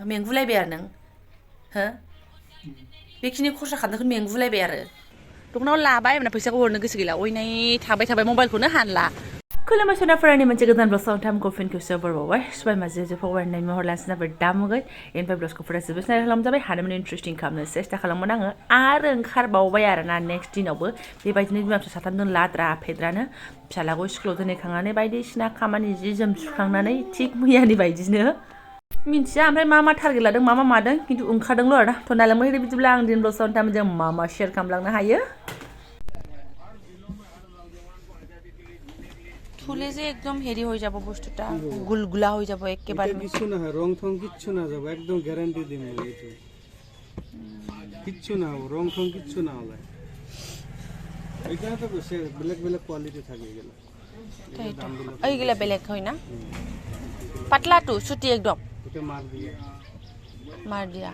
मेंगुलायबाय आरो नों हो बेखिनि खरसा खालामनायखौ मेंगुलायबाय आरो दखनाव लाबाय होनना फैसाखौ हरनो गोसो गैला अयनाय थाबाय मबाइलखौनो हानला खुलुमबाय सोनाफोरनि मोनसे गोदान ब्लग साउन्ड टाइम कफिनखौ सोबोरबावबाय सबाय माजे जोफाव वारनाय महर लानसिना दामुगै इनफाय ब्लगखौ फुरा जोबोसनाय खालामजाबाय हादोंमोन इन्ट्रेस्टिं खालामनो सेस्था खालामोन आङो आरो ओंखारबावबाय आरोना नेक्स्ट दिनावबो बेबायदिनो बिमा फिसा साथामजों लाद्रा फेद्रानो फिसालाखौ स्कुलाव दोनहैखांनानै बायदिसिना खामानि जि जोम सुखांनानै थिग मैयानि बायदिनो मिन्थिया ओमफ्राय मा टारगेट लादों मा मादों खिन्थु ओंखारदोंल' आरोना थ' नालाय बिदिब्ला आं दिन ब्लग साउन्ड टाइम जों मा शेयार खालामलांनो हायो ফুলে যে একদম হেৰি হৈ যাব বস্তুটা গুলগুলা হৈ যাব একেবাৰে কিছু না রং থং কিচ্ছু না যাব একদম গ্যারান্টি দিম এইটো কিচ্ছু না রং থং কিচ্ছু না হলে এইটা তো ব্ল্যাক কোয়ালিটি থাকে গেল এইগুলা বেলেগ হয় না পাতলাটো ছুটি একদম এটা মার দিয়া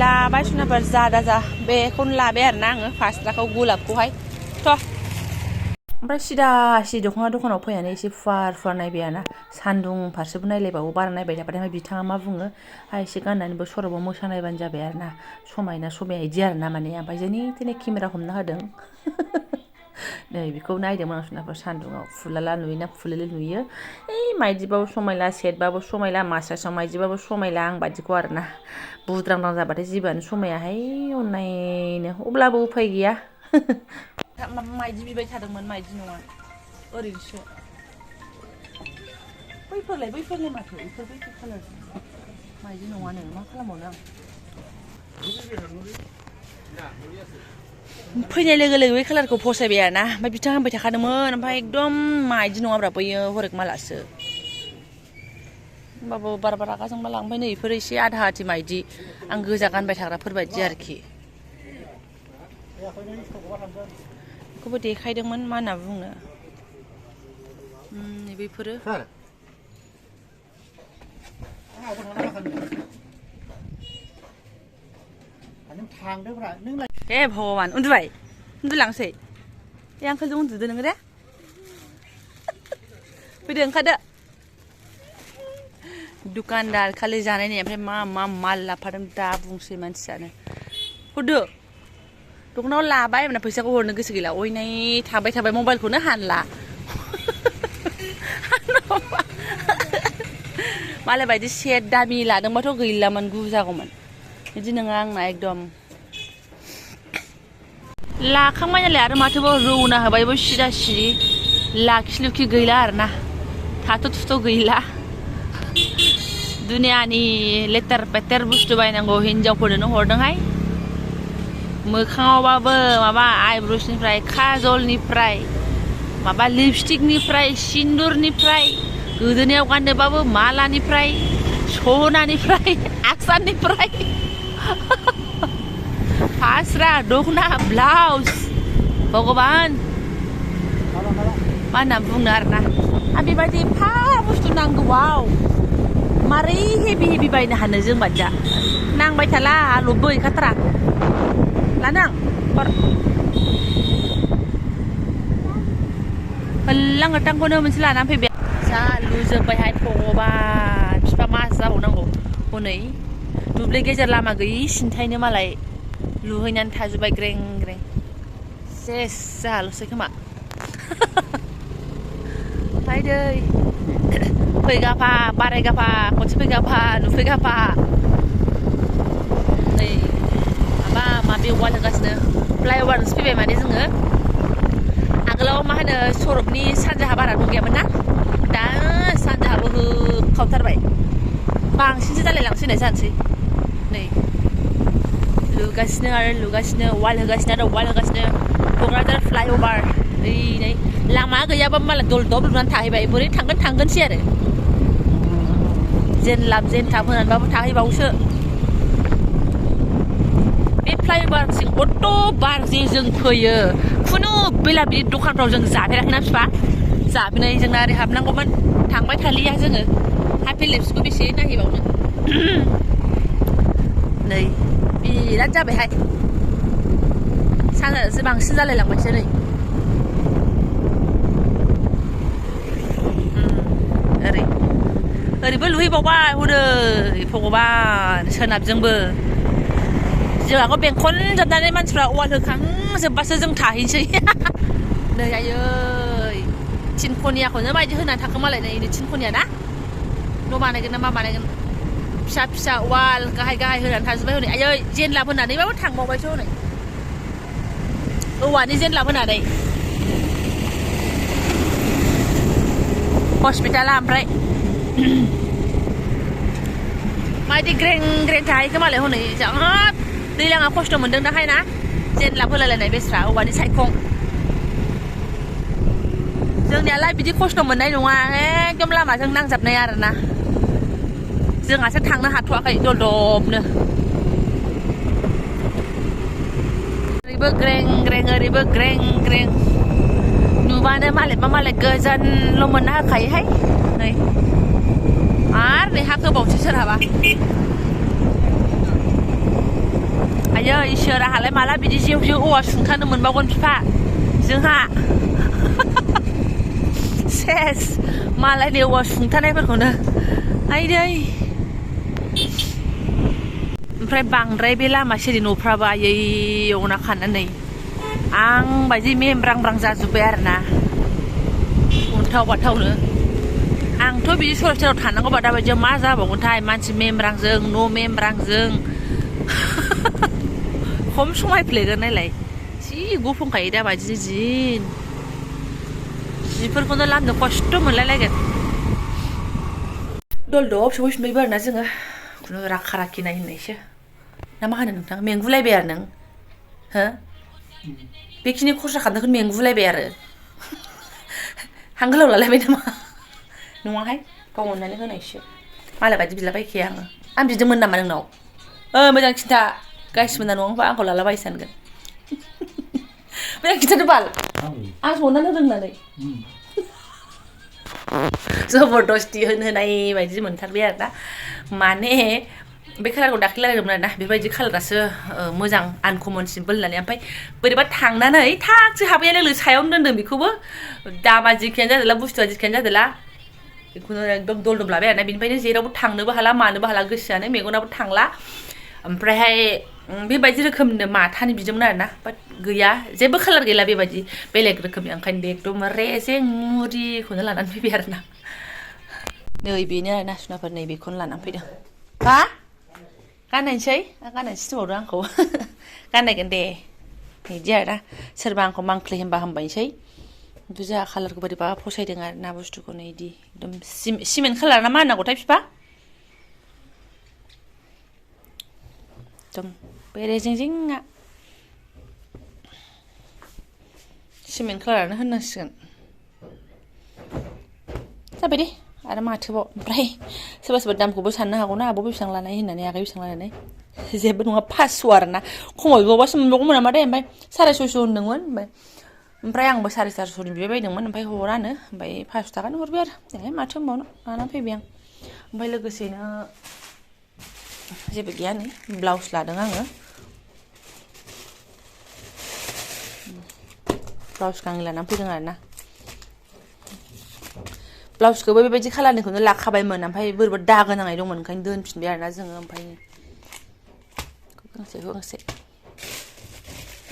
लाबाय सुनाफोर जादा जा बेखौनो लाबाय आरोना आङो फास्राखौ गलाबखौहाय थ' ओमफ्राय सिदा दखानाव फैनानै एसे फुवार नायबाय आरोना सान्दुं फारसेबो नायलायबावो बारा नायबाय थाबाथाय ओमफ्राय बिथाङा मा बुङो एसे गाननानैबो सर'बाव मोसानायबानो जाबाय आरोना समायना इदि आरोना माने ओमफ्राय जेने थेने केमेरा हमना होदों नै बेखौ नायदोंमोन आं सुनाफोर सान्दुङाव फुलाला नुयोना फुलेले नुयो माइदिबाबो समायला सेटबाबो समायला मास्राइसआव माइदिबाबो समायला आं बादिखौ आरोना बुद्रांद्रां जाबाथाय जेबोआनो समायाहाय अननायनो अब्लाबो उफाय गैया माइदि बिबाय थादोंमोन माइदि नङा ओरैनोसो बैफोरलाय माथो बैफोर खालार माइदि नङानो मा खालामबावनो आं फैनाय लोगो बै खालारखौ फसायबाय आरोना ओमफ्राय बिथाङा होनबाय थाखादोंमोन ओमफ्राय एकदम माइदि नङाब्रा बैयो हरेक मालासो होमबाबो बार रागा जोंबा लांबाय नै बेफोर एसे आधा आधि माइदि आं गोजा गानबाय थाग्राफोरबायदि आरोखि बेखौबो देखायदोंमोन मा होनना बुङो बेफोरो ए भगवान उन्दुलांसै आंखोजों उन्दुदो नोङो दे फैदो ओंखारदो दुकानदार खालि जानायनि ओमफ्राय मा माल लाफादों दा बुंसै मानसियानो हरदो दखनाव लाबाय होनना फैसाखौ हरनो गोसो गैला अयनाय थाबाय मबाइलखौनो हानला मालाय बायदि सेट दामि लादोंबाथ' गैलामोन गुजागौमोन बिदि नङा आंना एकदम लाखांबाय नालाय आरो माथोबाव रौना होबायबो सिदा सिरि लाखि गैला आरोना थाथ' थुथ' गैला दुनियानि लेथेर पेथेर बुस्थु बायनांगौ हिनजावफोरनो हरदोंहाय मोखाङावबाबो माबा आइब्रसनिफ्राय काजलनिफ्राय माबा लिपस्टिकनिफ्राय सिन्दुरनिफ्राय गोदोनायाव गाननोबाबो मालानिफ्राय सनानिफ्राय आसाननिफ्राय फास्रा दखना ब्लाउस भगवान मा होनना बुंनो आरोना आरो बेबायदि एफा बुस्थु नांगौआव मारै हेभि बायनो हानो जों बादिया नांबाय थाला लबबो गैखाथारा लानां हल्लां गोथांखौनो मोनसे लानानै फैबाय जा लुजोब्बायहाय भगवान बिफा मा जाबावनांगौ हनै दुब्लि गेजेर लामा गैयि सिन्थायनो मालाय लुहैनानै थाजोब्बाय ग्रें सेस जाहाल'सै खोमा फैदै फैगाफा बारायगाफा खनसे फैगाफा नुफैगाफा नै माबि वाल होगासिनो फ्लाइअभारसो फैबाय माने जोङो आगोलाव मा होनो सरबनि सानजाहा बारा दंगैयामोन ना दा सानजाहाबो होखावथारबाय बांसिनसो जालायलांसै होननाय जानोसै नै लुगासिनो वाल होगासिनो क'क्राझार फ्लाइअभार नै लामा गैयाबा मालाय दलदब लुनानै थाहैबाय बोरै थांगोनसै आरो जेनलाब जेनथाब होनानैबाबो थाहैबावसो बे फ्लाइअभारसिम अट' बार जे जों फैयो खुनु बेला बे दखानफ्राव जों जाफेराखैना बिफा जाफैनाय जोंना ओरै हाबनांगौमोन थांबाय थालिया जोङो हाफि लिप्सखौ बेसे नायहैबावनो नै बिराद जाबायहाय सानजासो बांसिन जालायलांबायसो नै ओरै ओरैबो लुहैबावबाय हनै भगबान सोनाबजोंबो जोंहाखौ बेंखनजोबनानै मानसिफ्रा वाल होखांजोबबासो जों थाहैनोसै नै आयै थिनखनियाखौनो बायदि होनानै थाखो मालाय नै थिनखनिया ना न' बानायगोन ना मा बानायगोन फिसा फिसा वाल गाहाय गाहाय होनानै थाजोब्बाय हनै आयै जेनलाब होनानैबाबो थांबावबायसो हनै औवानि जेनलाब होनानै हस्पिटाला ओमफ्राय माबायदि ग्रें ग्रें थाहैखो मालाय हनै जोंहाब दैलाङा खस्थ' मोनदों दाहाय ना जेनलाब होलायलायनाय बेस्रा औवानि सायखं जोंनियालाय बिदि खस्थ' मोननाय नङा एकदम लामाजों नांजाबनाय आरोना जोंहासो थांनो हाथ'वाखै दलदबनो ओरैबो ग्रें ग्रें ओरैबो ग्रें ग्रें नुबानो मालायबा मालाय गोजानल' मोनना होखायोहाय नै आरो नै हा गोबावसो सोरहाबा आयै इसोराहालाय माला बिदि जेव जेव औवा सुंखानो मोनबावगोन बिफा जोंहा सेस मालायनि औवा सुंथानायफोरखौनो आइदै ओमफ्राय बांद्राय बे लामा सेरनि न'फ्राबो आयैयावना खानानै आं बायदि मेमब्रांब्रां जाजोब्बाय आरोना अन्थाव बाथावनो आंथ' बिदि सरासथियाव थानांगौबा दाबायदियाव मा जाबावगोनथाय मानसि मेमब्रांजों न' मेमब्रांजों खम समायफ्लेगोन नायलाय जि गुफुंखायो दाबायदि दिन जिफोरखौनो लामनो खस्थ' मोनलायलायगोन दलदब सफैफिनबायबो आरोना जोङो खुनु राखा राखिनाय होननायसो ना मा होनो नोंथां मेंगुलायबाय आरो नों हो बेखिनि खरसा खालामनायखौ मेंगुलायबाय आरो हां गोलाव लालायबाय नामा नङाहाय गाव अननानै होनायसो मालाय बायदि बिलाबायखाया आं बिदोंमोन नामा नोंनाव मोजां खिन्था गासिबो ना नङा आंखौ लालाबाय सानगोन मोजां खिन्थादो बाल आं संनानै रोंनानै जबरदस्ति होनाय बायदि मोनथारबाय आरोना माने बे कालारखौ दाख्लै लागायदोंमोन आरोना बेबायदि कालारासो मोजां आनकमन सिम्पोल होननानै ओमफ्राय बोरैबा थांनानै थागसो हाबैया लोगो सायावनो दोन्दों बेखौबो दामा जिखियानो जादोला बुस्थुआ जिखियानो जादोला बेखौनो एकदम दलदब लाबाय आरोना बेनिफ्रायनो जेरावबो थांनोबो हाला मानोबो हाला गोसोआनो मेगनाबो थांला ओमफ्रायहाय बेबायदि रोखोमनो माथानि बिदोंमोन आरोना बाट गैया जेबो कालार गैला बेबायदि बेलेग रोखोमनि ओंखायनो बे एकदम रेजें मुरिखौनो लानानै फैबाय आरोना नै बेनो आरोना सुनाफोर नै बेखौनो लानानै फैदों हा गाननायसै गाननायसै थिनबावदों आंखौ गाननायगोन दे बिदि आरोना सोरबा आंखौ मांख्ले होनबा हामबायसै जोंहा कालारखौ बोरैबा फसायदों आरोना बुस्थुखौनो बिदि एकदम सिमेन्ट कालार ना मा होननांगौथाय बिफा एकदम बेरे जेंजेंआ सिमेन्ट कालारानो होननांसिगोन जाबाय दे आरो माथोबाव ओमफ्राय सोरबा सोरबा दामखौबो साननो हागौना आब' बेसेबां लानाय होननानै आगै बेसेबां लानानै जेबो नङा 500 आरोना खमाव बिबावबासो मोनबावगौमोन नामा दे ओमफ्राय 650 होनदोंमोन ओमफ्राय आंबो 450नि बिबाय बायदोंमोन ओमफ्राय हरानो ओमफ्राय 500 थाखानि हरबाय आरो माथो होनबावनो लानानै फैबाय आं ओमफ्राय लोगोसेनो जेबो गैया नै ब्लाउस लादों आङो ब्लाउस गांनै लानानै फैदों आरोना ब्लाउसखौबो बेबायदि खालारनिखौनो लाखाबायमोन ओमफ्राय बोरैबा दागो नांनाय दंमोन ओंखायनो दोनफिनबाय आरोना जोङो ओमफ्राय गांसे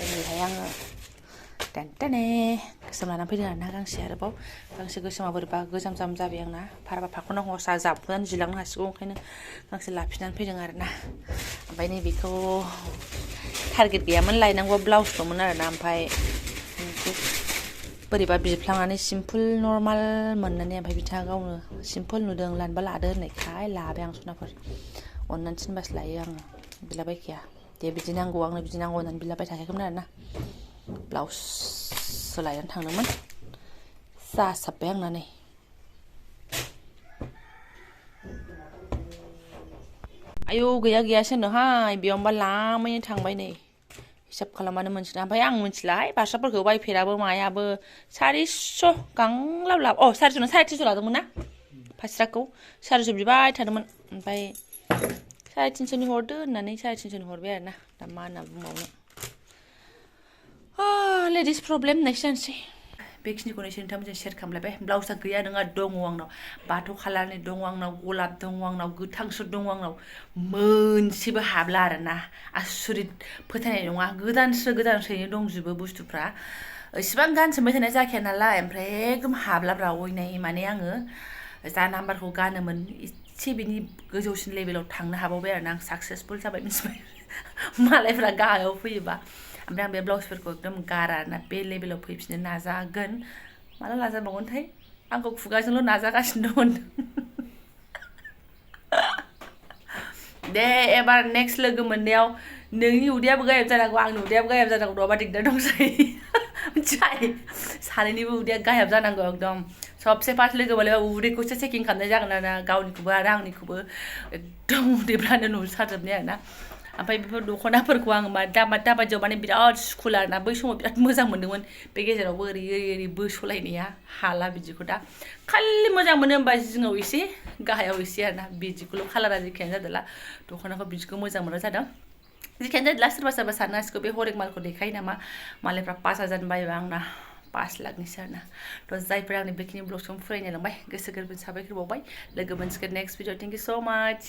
ओरैहाय आङो दानटाने गोसोम लानानै फैदों आरोना गांसे आरोबाव गांसे गोसोमा बोरैबा गोजाम जाम जाबाय आंना फारबा फाख'नांगौ जाबखोनानै जिलांनो हासिगौ ओंखायनो गांसे लाफिननानै फैदों आरोना ओमफ्राय नैबेखौ टारगेट गैयामोन लायनांगौ ब्लाउसल'मोन आरोना ओमफ्राय बोरैबा बिफ्लांनानै सिम्पोल नर्माल मोननानै ओमफ्राय बिथाङा गावनो सिम्पोल नुदों लानोबा लादो होननायखाय लाबाय आं सनाफोर अननानै थिनबासो लायो आङो बिलाबायखाया दे बिदि नांगौ आंनो बिदि नांगौ होननानै बिलाबाय थाखायाखैमोन आरोना ब्लाउससो लायनानै थांदोंमोन जासाबबाय आंना नै आयौ गैयासो होनदोंहाय बेयावनोबा लामैनो थांबाय नै हिसाब खालामबानो मोनसिना ओमफ्राय आं मिथिलाहाय फास्राफोरखौ बायफेराबो मायाबो 400 गांलाब लाब 400 ना 350 लादोंमोन ना फास्राखौ 400 बिबाय थादोंमोन ओमफ्राय 350 नि हरदो होननानै 350 नि हरबाय आरोना दा मा होनना बुंबावनो लेडिस प्रब्लेम होननायसो जानोसै बेखिनिखौनो एसे नोंथांमोनजों शेयार खालामलायबाय ब्लाउसआ गैया नङा दङ आंनाव बाथ' खालारनि दङ आंनाव गलाब दङ आंनाव गोथांसो दङ आंनाव मोनसेबो हाबला आरोना आसुरित फोथायनाय नङा गोदानसोयैनो दंजोबो बुस्थुफ्रा इसिबां गानसोमबाय थानाय जाखाया नालाय ओमफ्राय एकदम हाब्लाब्रा अयनाय माने आङो जा नाम्बारखौ गानोमोन एसे बिनि गोजौसिन लेभेलाव थांनो हाबावबाय आरोना आं साक्सेसफुल जाबाय मिथिबाय मालायफ्रा गाहायाव फैयोबा ओमफ्राय आं बे ब्लाउसफोरखौ एकदम गारा ना बे लेभेलाव फैफिननो नाजागोन माला नाजाबावगोनथाय आंखौ खुगाजोंल' नाजागासिनो दं दे एबार नेक्स्ट लोगो मोननायाव नोंनि उदैयाबो गायब जानांगौ आंनि उदैयाबो गायब जानांगौ नङाबा दिगदार दंसै मिथिबाय सानैनिबो उदैया गायब जानांगौ एकदम सबसे फार्स्ट लोगो मोनलायबा उदैखौसो चेकिं खालामनाय जागोन आरोना गावनिखौबो आरो आंनिखौबो एकदम उदैफ्रानो नुसारजोबनाय आरोना ओमफ्राय बेफोर दख'नाफोरखौ आङो दाबादियाव माने बिराद सुखुल आरोना बै समाव बिराद मोजां मोन्दोंमोन बे गेजेरावबो ओरै बोसलायनाया हाला बिदिखौ दा खालि मोजां मोनो होमबा जिङाव एसे गाहायाव एसे आरोना बिदिखौल' कालारा जेखियानो जादोंला दख'नाखौ बिदिखौ मोजां मोननाय जादों जेखियानो जादोंला सोरबा साननो हासिगौ बे हरेक मालखौ देखायो नामा मालायफ्रा 5,000 बायोबा आंना 5 लाखनिसो आरोना थ' जायफोरा आंनि बेखिनि ब्लगखौ फरायनो लांबाय गोसो गोरबोनि साबायखर बावबाय लोगो मोनसिगोन नेक्स्ट भिडिअ थेंक इउ स' माच